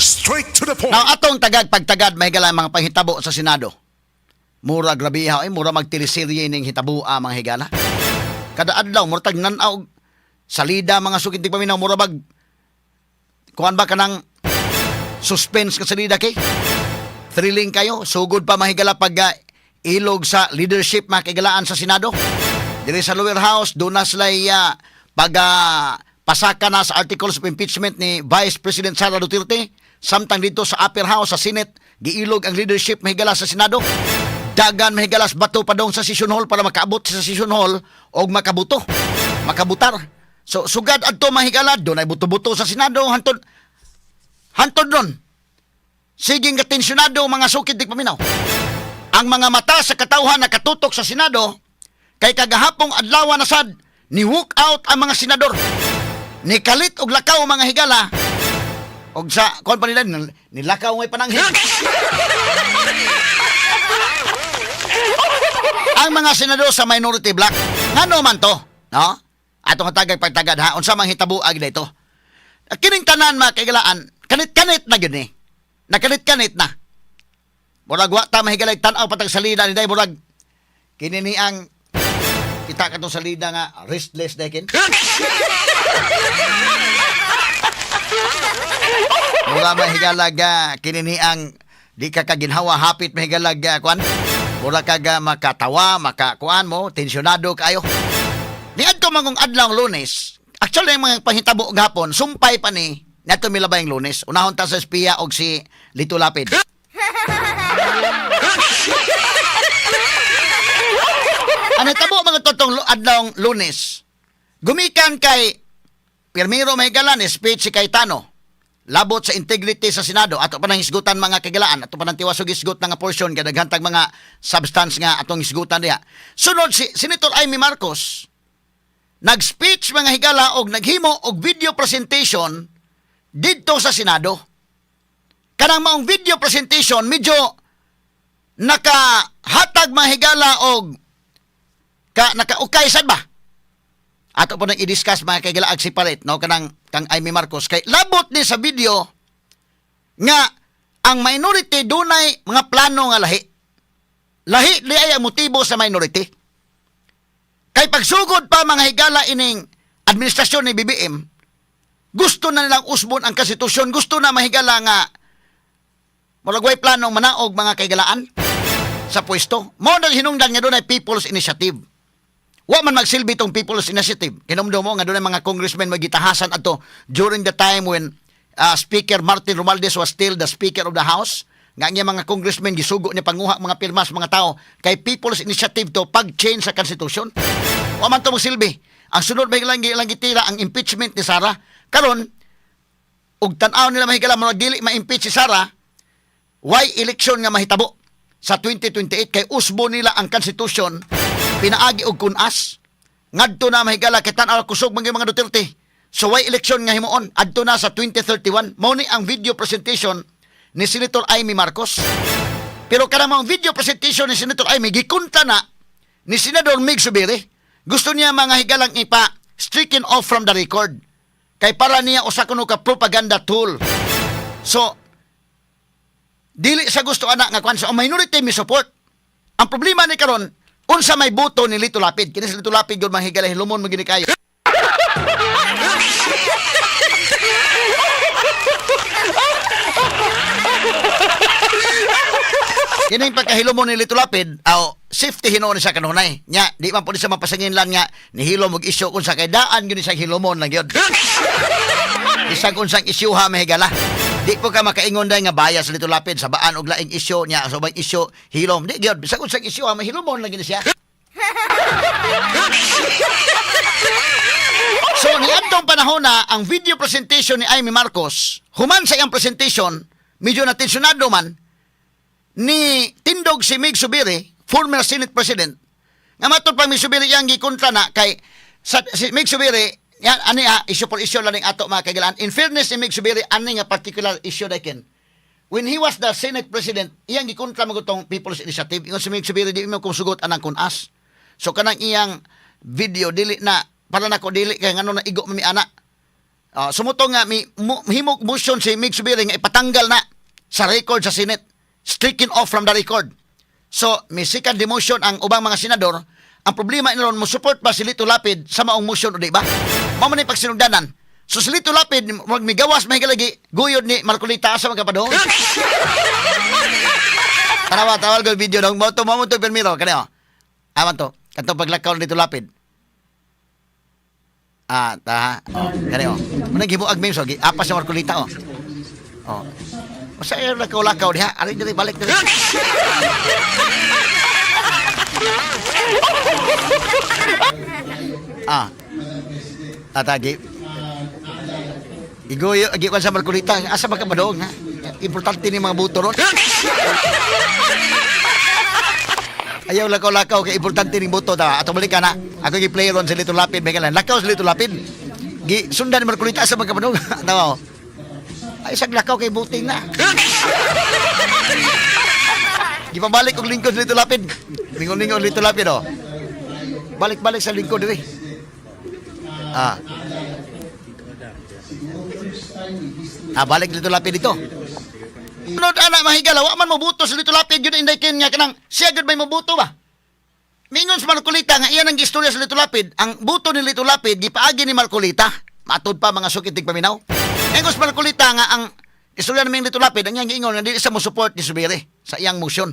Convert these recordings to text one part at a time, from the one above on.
Straight to the point. Now, atong tagad pagtagad, mahigala, ang mga panghitabo sa Senado. Mura grabe ha, ay mura magteleserye ning hitabua, mga higala. Kada adlaw mura tag nan-aw salida, mga suking tigpaminaw, mura bag kuan ba, kanang suspense ka salida kay thrilling kayo. Sugod pa, mahigala, pag ilog sa leadership, mga kahigalaan, sa Senado. Diri sa lower house, doon na sila pag pasaka na sa articles of impeachment ni Vice President Sara Duterte. Samtang dito sa upper house, sa Senate, giilog ang leadership, mahigala, sa Senado. Dagan, mahigalas, bato padong sa session hall para makaabot sa session hall og makabuto, makabutar. So sugad adto, mahigala, doon ay buto-buto sa Senado hantod hantod ron. Siging katensyonado, mga sukid tigpaminaw. Ang mga mata sa katawhan nakatutok sa Senado kay kagahapong adlaw na sad ni walk out ang mga senador. Ni kalit og lakaw, mga higala. Og sa kon pa nila nilakaw ngay pananghid ang mga senador sa minority bloc. Ngano man to? No? Atong hatagag pagtagad ha, unsa mang hitabo ag dito? Kining tanan, mga kaigalaan, kanit-kanit na gyud ni. Nakanit-kanit na. Murag wa ta, mahigalay, tan-aw patag salida ni day, murag kini ni ang kita katong salida nga restless dekin. Mura, mahigalag, kini ni ang di ka kaginhawa hapit, mahigalag, kuan. Mura ka ga makatawa, makakuan mo, tensyonado kayo. Niadto mangong adlaw Lunes, actually ang mga panghitabo gahapon, sumpay pa ni nato milabay ang Lunes. Unahon ta sa espiya og si Lito Lapid. Ano tabo mga totong adlaw Lunes? Gumikan kay Pirmiro, mahigala, ni speech si Cayetano labot sa integrity sa Senado. Ato pa nang hisgutan, mga kagilaan, ato pa nang tiwas og hisgot nga portion kay daghan tag mga substance nga atong hisgutan diha. Sunod, si Senator Imee Marcos nag-speech, mga higala, og naghimo og video presentation didto sa Senado. Kanang maong video presentation medyo nakahatag, mga higala, og ka naka-ukay sad ba. Ato po nang i-discuss, mga kaigala, ag separate, no, kanang kang Imee Marcos kay labot ni sa video nga ang minority dunay mga plano nga lahi. Lahi di ay ang motibo sa minority. Kay pagsugod pa, mga higala, ining administrasyon ni BBM, gusto na nilang usbon ang konstitusyon, gusto na, mahigala, nga murag way planong manaog, mga kaigalaan, sa pwesto. Mao na hinungdan nga dunay People's Initiative. Wa man magsilbi tong People's Initiative. Hinumdum mo nga dunay mga congressmen magitahasan adto during the time when Speaker Martin Romualdez was still the Speaker of the House. Nga ang iyang mga congressmen gisugo niya panguha mga pirmas mga tao kay People's Initiative to pag-change sa Constitution. Wa man to magsilbi. Ang sunod may lang lang gitira ang impeachment ni Sara. Karon ug tan-aw nila, mahigala, mga dili ma-impeach si Sara, why election nga mahitabo sa 2028 kay usbo nila ang Constitution pinaagi og kunas ngadto na, mahigala, kay tan-aw kusog man gyud mga Duterte. So why election nga himuon adto na sa 2031. Mao ni ang video presentation ni Senator Imee Marcos. Pero kanang mga video presentation ni Senator Imee gikontra na ni Senador Migz Zubiri. Gusto niya, mga higalang, ipa stricken off from the record kay para niya usa kuno ka propaganda tool. So dili sa gusto ana nga kwan sa minority mi support. Ang problema ni karon, unsa may boto ni Lito Lapid? Kini si Lito Lapid gyud, mga higala, hilumon mo gini kayo. Kining pagkahilumon ni Lito Lapid, aw safety hinuon ni sa kanunay. Nya, di man po ni siya mapasangin lang nga nihilom og isyu kung sa kay daan gyud ni siya hilumon lang gyud. Isang unsang isyu ha, mahigala. Di po ka makaingon dahil nga bias Lito Lapid sa baan og laing isyu niya, sa ubang isyu hilom. Di gyud, bisag unsang isyu ha, mahilumon lang gyud siya. So, niadtong panahon na ang video presentation ni Imee Marcos, human sa iyang presentation, medyo natensyonado man, ni tindog si Migz Zubiri, former Senate President, nga matod pang Migz Zubiri iyang gikontra na kay sa, si Migz Zubiri, yan, ani ha, issue for issue lang ning ato, mga kaigalaan. In fairness ni Migz Zubiri, ani nga particular issue daken. When he was the Senate President, iyang gikontra mo tong People's Initiative. Ingon si Migz Zubiri, di mo kung sugot anang kunas. So kanang iyang video, dili na, para nako dili, kay ngano na igo mami ana. Sumuto nga mi himog motion si Mig Zubiri nga ipatanggal na sa record sa Senate. Stricken off from the record. So, may second motion ang ubang mga senador. Ang problema ron, mo support ba si Lito Lapid sa maong motion o di ba? Mao man ni pagsinugdanan. So si Lito Lapid, wag migawas may galagi, guyod ni Marcolita sa mga kapadong. Tanawa, tawag ko video dong. Mo to permiro kani oh. Aman to. Katong paglakaw ni Lito Lapid. Ah, ta. Oh, kani oh. Mo nang gibuag memes oh, apas sa Marcolita oh. Oh. Usa ayo lakaw-lakaw diha, ari diri, balik diri. Ah. Atagi. Igoyo, agi sa Marcolita, asa ba ka padong ha? Importante ni mga buto ron. Ayaw lakaw-lakaw kay importante ning buto ta. Ato balik ka na. Ako gi-play ron sa Lito Lapid, may kalan. Lakaw sa Lito Lapid. Gi sundan ni Marcolita sa mga kapadong. Tawa. Ay sag lakaw kay buting na. Gipabalik og lingkod sa Lito Lapid. Lingon-lingon Lito Lapid oh. Balik-balik sa lingkod diri. Ah. Ah, balik Lito Lapid dito. Sunod ana mahigala, wa man mobuto sa Lito Lapid yun inday ken nga kanang siya gyud may mobuto ba. Mingon sa Marcolita nga iyan ang istorya sa Lito Lapid, ang buto ni Lito Lapid gipaagi ni Marcolita. Matud pa mga sukit paminaw. Ingon sa Marcolita nga ang istorya naming Lito Lapid ang iyang giingon nga dili sa mo support ni Zubiri sa iyang motion.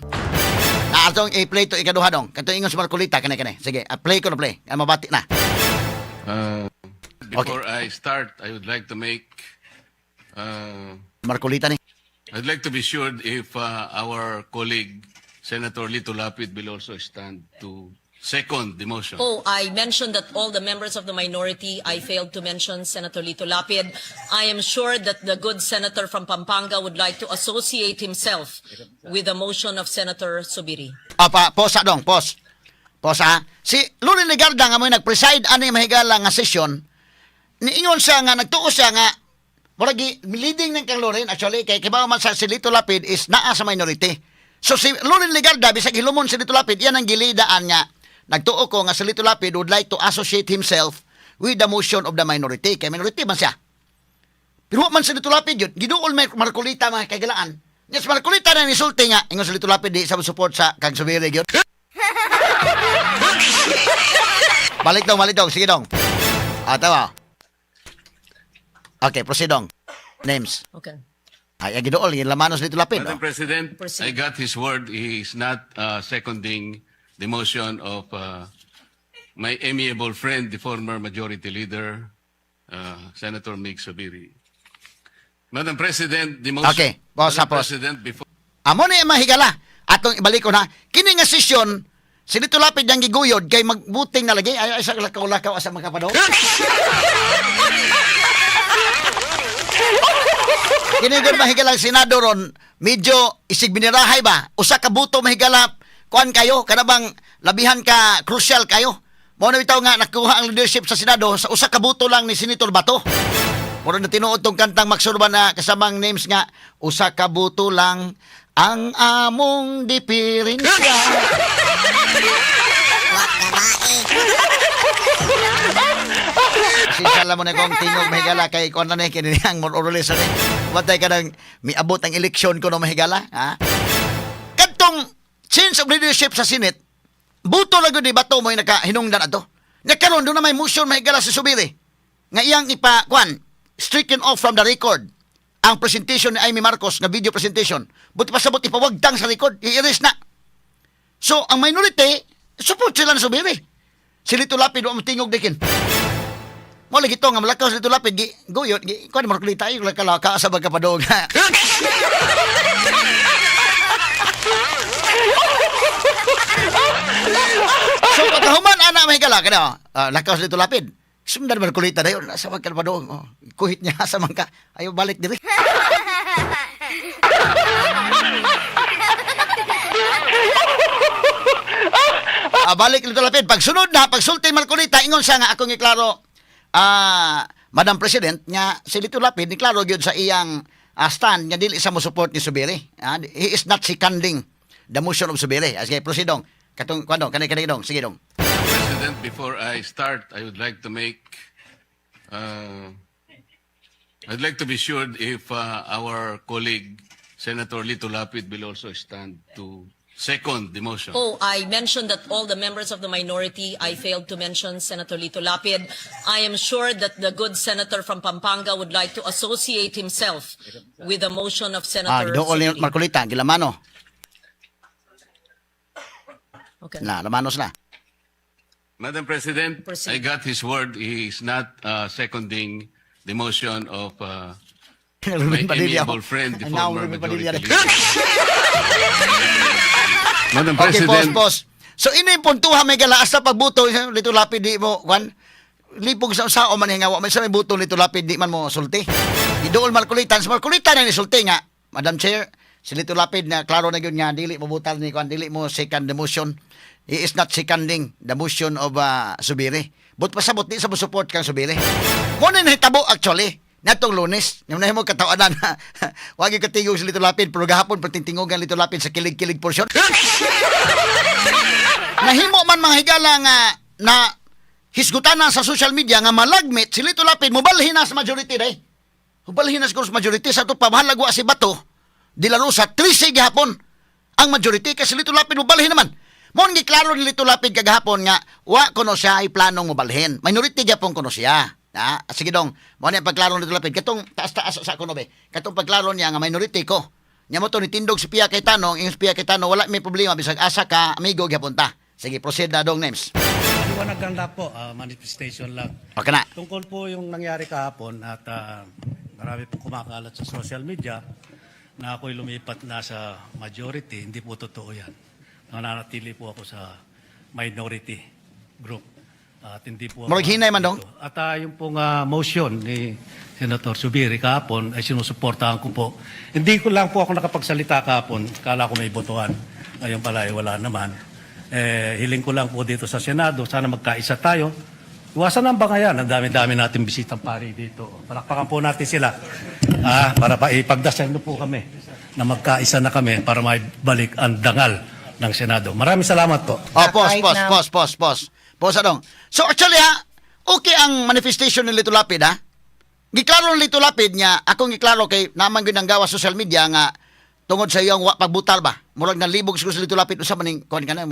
Na atong i-play to ikaduha dong. Katong ingon sa Marcolita kani kani. Sige, play ko na play. Ang mabati na. Before I start, I would like to make, Marcolita ni. I'd like to be sure if our colleague, Senator Lito Lapid, will also stand to second the motion. Oh, I mentioned that all the members of the minority, I failed to mention Senator Lito Lapid. I am sure that the good senator from Pampanga would like to associate himself with the motion of Senator Zubiri. Apa, pause dong, pause. Pause ha. Si Loren Legarda nga mo nag-preside ani mahigala nga session, niingon siya nga nagtuo siya nga murag leading ng kang Loren actually kay kibaw man sa si Lito Lapid is naa sa minority. So si Loren Legarda bisag hilumon si Lito Lapid, iyan ang gilidaan nga nagtuo ko nga si Lito Lapid would like to associate himself with the motion of the minority kay minority man siya. Pero wa man si Lito Lapid yun, giduol may Marcolita mga kagalaan. Yes, Marcolita na nisulti nga, ingon si Lito Lapid di sa support sa kang Zubiri yun. Balik dong, balik dong. Sige dong. Ah, tawa. Okay, proceed dong. Names. Okay. Ay, ang giduol, yung lamanos Lito Lapid. Madam Oh. President, Proceed. I got his word. He is not seconding the motion of my amiable friend, the former majority leader, Senator Mig Zubiri. Madam President, the motion. Okay, pause, Madam pause. President, before Amo ni mahigala. Atong ibalik ko na. Kini nga sesyon, si Lito Lapid ang giguyod kay magbuting na lagi. Ay, ay sa lakaw-lakaw asa makapadaw. Kini gud mahigala ang Senado ron, medyo isig binirahay ba? Usa ka buto mahigala, kuan kayo, kana bang labihan ka crucial kayo. Mao na bitaw nga nakuha ang leadership sa Senado sa usa ka buto lang ni Senator Bato. Mura na tinuod tong kantang Maxurba na kasamang names nga usa ka buto lang ang among diferensya. Wa babae. Sisala mo na kong tingog mahigala kay kuan na ni kini ang more or less ni. Matay ka nang miabot ang eleksyon ko no mahigala, ha? Kadtong change of leadership sa Senate, buto lang gyud ni Bato mo nakahinungdan ato. Nakaron doon na may motion mahigala si Zubiri nga iyang ipa kuan stricken off from the record ang presentation ni Imee Marcos nga video presentation. Buti pa sabot ipawagtang sa record, i-erase na. So, ang minority, support sila na Zubiri. Si Lito Lapid, wa mo tingog dikin. Mo lagi to nga malakaw si Lito Lapid, gi guyot, gi kuan Marcolita ay laka sa pagkapadog. So pagkahuman ana may gala kana, lakaw si Lito Lapid. Sundan Marcolita dayon sa pagkapadog. Oh, kuhit niya sa mangka. Ayo balik diri. Ah, balik Lito Lapid. Pagsunod na, pagsulti Marcolita, ingon siya nga akong iklaro, Madam President, nga si Lito Lapid, ni klaro gyud sa iyang stand nga dili sa mo support ni Zubiri. He is not seconding the motion of Zubiri. Sige, proceed dong. Katong kuan dong, kani kani dong. Sige dong. President, before I start, I would like to make, I'd like to be sure if our colleague, Senator Lito Lapid, will also stand to second the motion. Oh, I mentioned that all the members of the minority, I failed to mention Senator Lito Lapid. I am sure that the good senator from Pampanga would like to associate himself with the motion of Senator Giduol ni Zubiri. Marcoleta, gilamano. Okay. Na, lamanos na. Madam President, Proceed. I got his word. He is not seconding the motion of my Ruben Padilla. amiable friend, the Ang naong former Ruben majority Padilla. leader. Madam Okay, pause, President, pause. So ini puntuha may gala hasta pagbuto Lito Lapid di mo kwan lipog sa sao man nga wa man sa may buto Lito Lapid di man mo sulti. Giduol Marcoleta, sa Marcoleta na ni sulti nga Madam Chair, si Lito Lapid na klaro na gyud nga dili mo butal ni kwan, dili mo second the motion. He is not seconding the motion of Zubiri. But pasabot di sa mo support kang Zubiri. Mo ni nahitabo actually natong Lunes. Yung nahimo katawanan na wag yung katingog sa Lito Lapid pero gahapon patintingogan Lito Lapid sa kilig-kilig portion. Nahimo man mga higala nga na hisgutan na sa social media nga malagmit si Lito Lapid mobalhin na sa majority day. Mobalhin na siguro sa majority sa ato pa bahalag wa si Bato de la Rosa 13 gihapon ang majority kay si Lito Lapid mobalhin naman. Mo giklaro ni Lito Lapid kagahapon nga wa kuno siya ay planong mobalhin. Minority gyapon kuno siya. Na, sige dong, mo ni ang pagklaro ni Lito Lapid katong taas-taas sa kuno be. Katong pagklaro niya nga minority ko. Nya mo to nitindog si Pia Cayetano, ingon si Pia Cayetano wala may problema bisag asa ka amigo gyapon ta. Sige, proceed na dong names. Liwanag lang po, manifestation lang. Okay na. Tungkol po yung nangyari kahapon at marami pong kumakalat sa social media na ako'y lumipat na sa majority, hindi po totoo yan. Nananatili po ako sa minority group. At hindi po ako Murag hinay man dong. dito. At yung pong motion ni Senator Zubiri kahapon ay sinusuportahan ko po. Hindi ko lang po ako nakapagsalita kahapon. Kala ko may botohan. Ngayon pala ay wala naman. Eh, hiling ko lang po dito sa Senado, sana magkaisa tayo. Iwasan ang bangayan. Ang dami-dami natin bisitang pari dito. Palakpakan po natin sila. Para pa ipagdasal niyo po kami na magkaisa na kami para maibalik ang dangal ng Senado. Maraming salamat po. Oh, pause, Kahit pause, pause, pause, pause. Pause adong. So actually ha, okay ang manifestation ni Lito Lapid ha. Giklaro ni Lito Lapid niya, akong giklaro kay naman gyud ang gawa social media nga tungod sa iyong wa pagbutal ba. Murag nalibog siguro si Lito Lapid unsa man ning kuan kana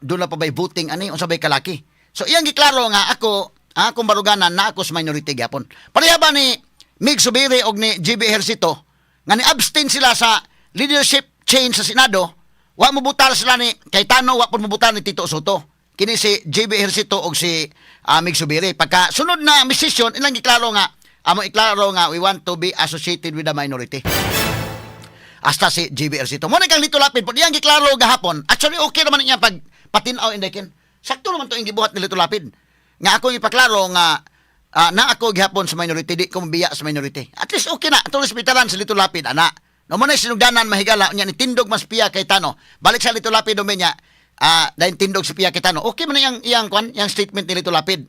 doon na pa bay voting ani unsa bay kalaki. So iyang giklaro nga ako ang akong baruganan na ako sa minority gyapon. Pareha ba ni Mig Zubiri og ni GB Ejercito nga ni abstain sila sa leadership change sa Senado, wa mobutar sila ni Cayetano, wa pud mobutar ni Tito Sotto. Kini si JB Ejercito og si Mig Zubiri. Pagka sunod na session, ilang giklaro nga amo iklaro nga we want to be associated with the minority hasta si JB Ejercito. Mo na kang Lito Lapid po, diyang giklaro gahapon. Actually, okay naman niya pag patinaw indekin. Sakto naman to yung gibuhat ni Lito Lapid. Nga ako ipaklaro nga na ako gihapon sa minority, di ko mabiya sa minority. At least okay na. Ato respetaran si Lito Lapid, ana. No mo na sinugdanan mahigala unya ni tindog mas Pia Cayetano. Balik sa Lito Lapid niya, dahil tindog si Pia Cayetano. Okay man na iyang iyang kwan, iyang statement ni Lito Lapid.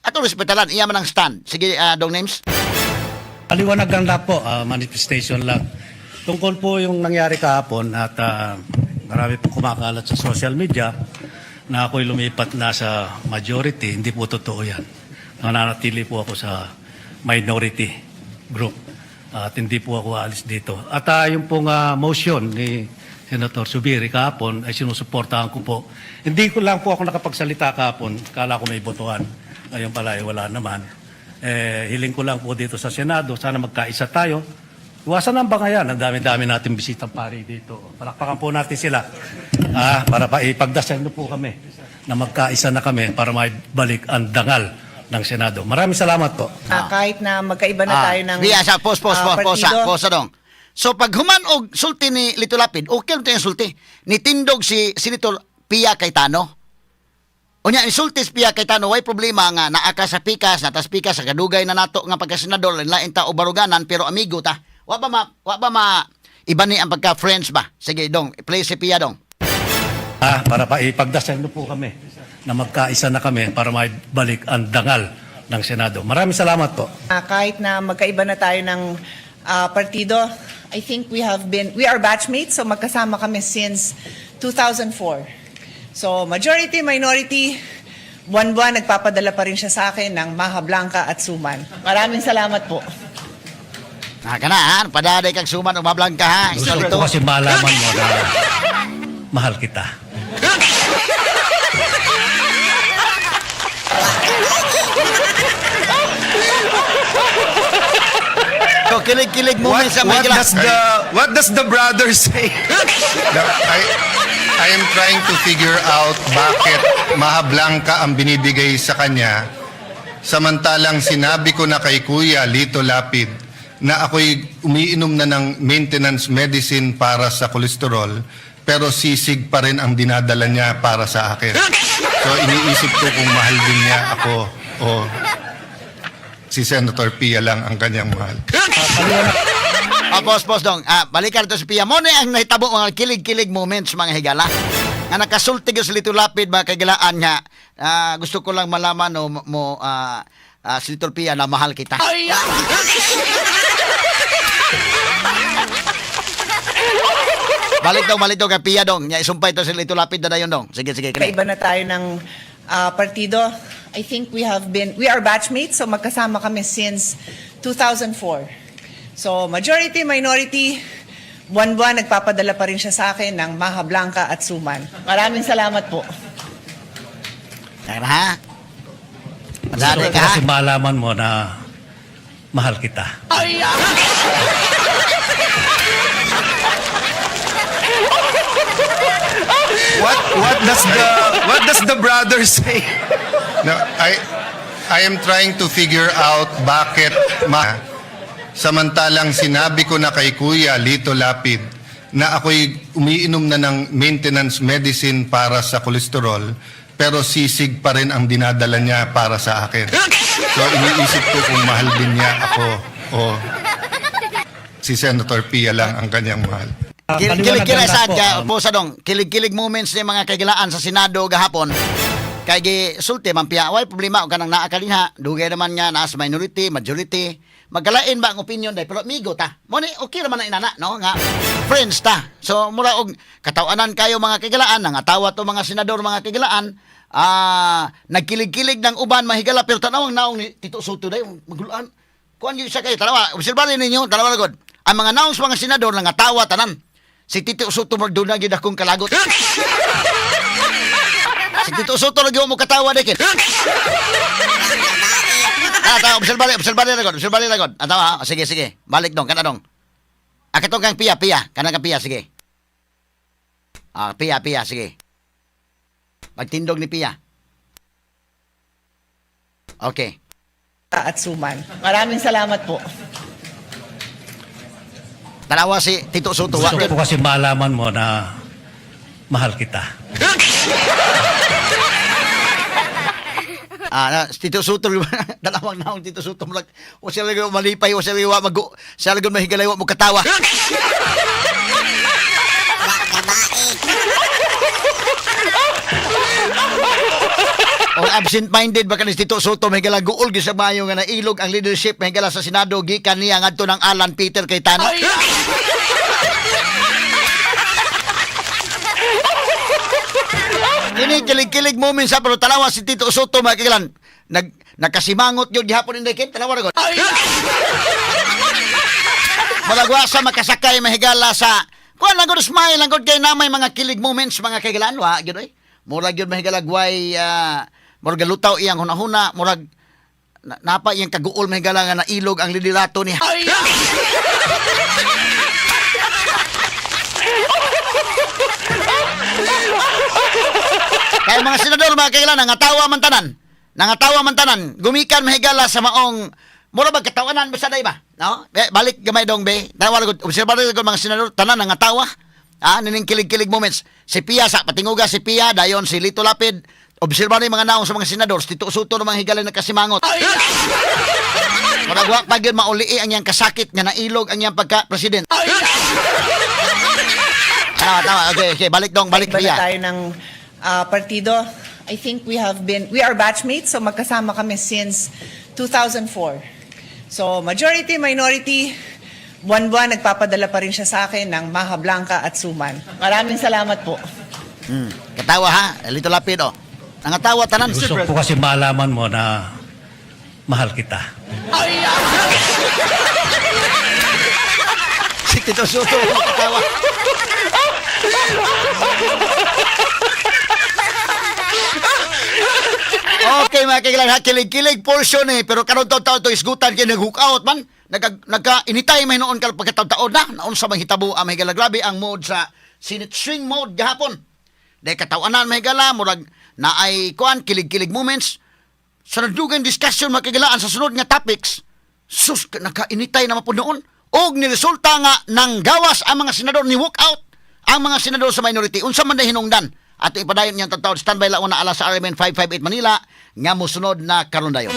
Ato respetaran, iya man ang stand. Sige, dong names. Paliwanag lang po, manifestation lang. Tungkol po yung nangyari kahapon at marami pong kumakalat sa social media na ako'y lumipat na sa majority, hindi po totoo yan. Nananatili po ako sa minority group at hindi po ako aalis dito. At yung pong motion ni Senator Zubiri kahapon ay sinusuportahan ko po. Hindi ko lang po ako nakapagsalita kahapon, kala ko may botohan. Ngayon pala ay wala naman. Eh, hiling ko lang po dito sa Senado, sana magkaisa tayo. Iwasan ang bangayan. Ang dami-dami natin bisitang pari dito. Palakpakan po natin sila. Para pa ipagdasal niyo po kami na magkaisa na kami para maibalik ang dangal ng Senado. Maraming salamat po. Kahit na magkaiba na tayo ng Biya sa pause, pause, pause, pause, partido. pause, dong. So pag human og sulti ni Lito Lapid, okay lang yung sulti. Nitindog si Senator Pia Cayetano. Unya insulti si Pia Cayetano, way problema nga naa ka sa pikas, natas pikas sa kadugay na nato nga pagkasenador, lain ta o baruganan pero amigo ta. Wa ba ma iba ni ang pagka friends ba? Sige dong, play si Pia dong. Para pa ipagdasal niyo po kami na magkaisa na kami para maibalik ang dangal ng Senado. Maraming salamat po. Kahit na magkaiba na tayo ng partido, I think we are batchmates, so magkasama kami since 2004. So majority, minority, buwan-buwan nagpapadala pa rin siya sa akin ng Maha Blanca at Suman. Maraming salamat po. Ah, kana ha, padaday kag suman o mablangka ha. Gusto Ito. ko kasi malaman mo na mahal kita. So, kilig-kilig mo What, sa what mga does the what does the brother say? No, I am trying to figure out bakit mahablangka ang binibigay sa kanya samantalang sinabi ko na kay Kuya Lito Lapid na ako'y umiinom na ng maintenance medicine para sa kolesterol pero sisig pa rin ang dinadala niya para sa akin. So iniisip ko kung mahal din niya ako o si Senator Pia lang ang kanyang mahal. Ah, pause, pause dong. Ah, balikan to si Pia. Mo ni ang nahitabo mga kilig-kilig moments, mga higala. Nga nakasulti gyud sa Lito Lapid, mga kagilaan nga. Ah, gusto ko lang malaman no, mo si Little Pia na mahal kita. Balik dong, balik dong kay Pia dong. Nya isumpay to si Lito Lapid na dayon dong. Sige, sige. Kini. Kaiba na tayo ng partido. I think we are batchmates, so magkasama kami since 2004. So majority, minority, buwan-buwan nagpapadala pa rin siya sa akin ng Maha Blanca at Suman. Maraming salamat po. Tara ha. Gusto Padaday ko ka ha. kasi malaman mo na mahal kita. What does the brother say? No, I am trying to figure out bakit samantalang sinabi ko na kay Kuya Lito Lapid na ako'y umiinom na ng maintenance medicine para sa kolesterol pero sisig pa rin ang dinadala niya para sa akin. So iniisip ko kung mahal din niya ako o si Senator Pia lang ang kanyang mahal. Kilig Paliwanag kilig lang sa po, ka po sa dong. Kilig-kilig moments ni mga kagilaan sa Senado gahapon. Kay gi sulti man piya, way problema og kanang naa kalinha, dugay naman nga naa sa minority, majority. Magkalain ba ang opinion day pero amigo ta. Mo ni okay raman na inana no nga friends ta. So mura og katawanan kayo mga kagilaan, nangatawa to mga senador mga kagilaan. Ah, nagkilig-kilig ng uban mahigala pero tanawang naong ni Tito Soto day magulaan. Kuan gyud siya kayo tanawa, obserbahan ninyo, tanawa na gud. Ang mga naong sa mga senador nangatawa tanan. Si Tito Soto magduna gyud akong kalagot. Si Tito Soto lagi mo katawa dikin. Ah, ta, obserba obserba na gud, obserba na gud. Ah, tama, ah. Sige, sige. Balik dong, kana dong. Ah, katong kang Pia, Pia. Kana kang Pia, sige. Ah, Pia, Pia, sige. Pagtindog ni Pia. Okay. At Suman. Maraming salamat po. Tanawa si Tito Soto. Wa Gusto gyud. ko kasi malaman mo na mahal kita. Ah, na, si Tito Soto, dalawang naong Tito Soto, murag, o siya lagi malipay, o siya lagi wa magu, siya lagi mahigalay, wa mo katawa. O absent-minded ba kanis Tito Soto, mahigala guol gyud sa mayo nga nailog ang leadership, mahigala sa Senado, gikan niya ngadto ng Alan Peter Cayetano. Kini kilig-kilig moment sa pero tanawa si Tito Soto mga kagilan. Nagkasimangot yun gihapon inday kin tanawa ra gud. Malagwa sa makasakay mahigala sa kuan lang gud smile lang gud kay na may mga kilig moments mga kagilan wa gyud oy. Murag gyud mahigala gway murag galutaw iyang hunahuna murag napa iyang kaguol mahigala nga nailog ang liderato niya. Kaya mga senador, mga kailan, nangatawa man tanan. Nangatawa man tanan. Gumikan mahigala sa maong mura ba katawanan basta day ba? No? Be, balik gamay dong be. Tawa gud. Obserba gud mga senador tanan nangatawa. Ah, nining kilig-kilig moments. Si Pia sa patinguga si Pia, dayon si Lito Lapid. Obserba ni mga naong sa mga senador, si Tito Soto ng mga higala nakasimangot. Murag wa pa gyud maulii ang iyang kasakit nga nailog ang iyang pagka-president. Tama, tama. Okay. Balik dong, balik Iba na Pia. tayo ng partido. I think we are batchmates, so magkasama kami since 2004. So majority, minority, buwan-buwan nagpapadala pa rin siya sa akin ng Maha Blanca at Suman. Maraming salamat po. Katawa ha, Lito Lapid oh. Nangatawa tanan. Gusto ko kasi malaman mo na mahal kita. Tito Sotto, katawa. Okay, mga kailan ha, kilig-kilig portion eh. Pero karon taon to isgutan kay nag-hook out man. Nagka initay may noon kal pagkataon na naunsa man hitabo ang mga higala. Grabe ang mode sa Senate swing mode gahapon. Dahil katawanan, mga higala, murag naay kuan kilig-kilig moments sa nagdugang discussion, mga kagilaan, sa sunod nga topics. Sus, nakainitay na mapud noon. Og niresulta nga nang gawas ang mga senador, ni walk out ang mga senador sa minority. Unsa man na hinungdan? Ato ipadayon niyang taon. Standby lang una alas sa RMN 558 Manila nga mosunod na karon dayon.